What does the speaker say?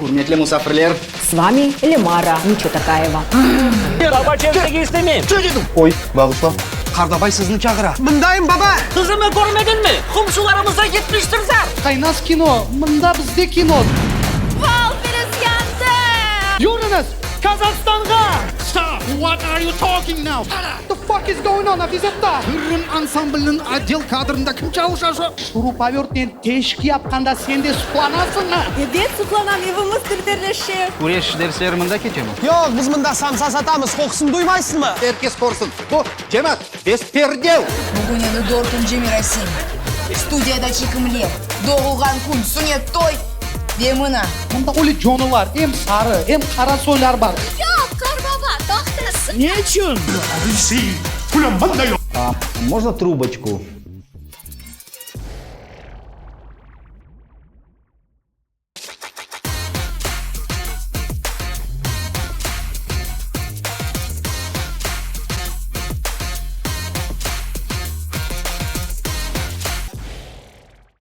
Ürmetli musafirler! S vami Lemara Niçetakayeva. Baba çevsegi istemeyim. Oy, bağışla. Qartbabay sizni çağıra. Mındayım, baba! Qızımı körmediñmi? Qomşularımızğa ketmiştir zar. Qaynaz kino, mında bizde kino. Wildberries yandı! Yürüñiz, Qazahstanğa! Stop! What are you talking now? The fuck is going on, Afizetta? Qırım ansambliniñ otdel kadrında kim çalışa şu? Şurupovörtnen teşik yapqanda sen de suqlanasıñmı? Ebet suqlanam, evimiz dülberleşe. Küreş dersleri mında keçemi? Yoq, biz mında samsa satamız, qoqusını duymaysıñmı? Er kes körsin, bu cemaat, besperdel! Bugün endi dörtünci merasim. Studiyada çekimler, doğulğan kün, sünnet toy ve mına. Mında öyle conılar, em sarı, em qara soylar bar. Yoq, qartbaba, toqtasın. Ne içün? Можно трубочку?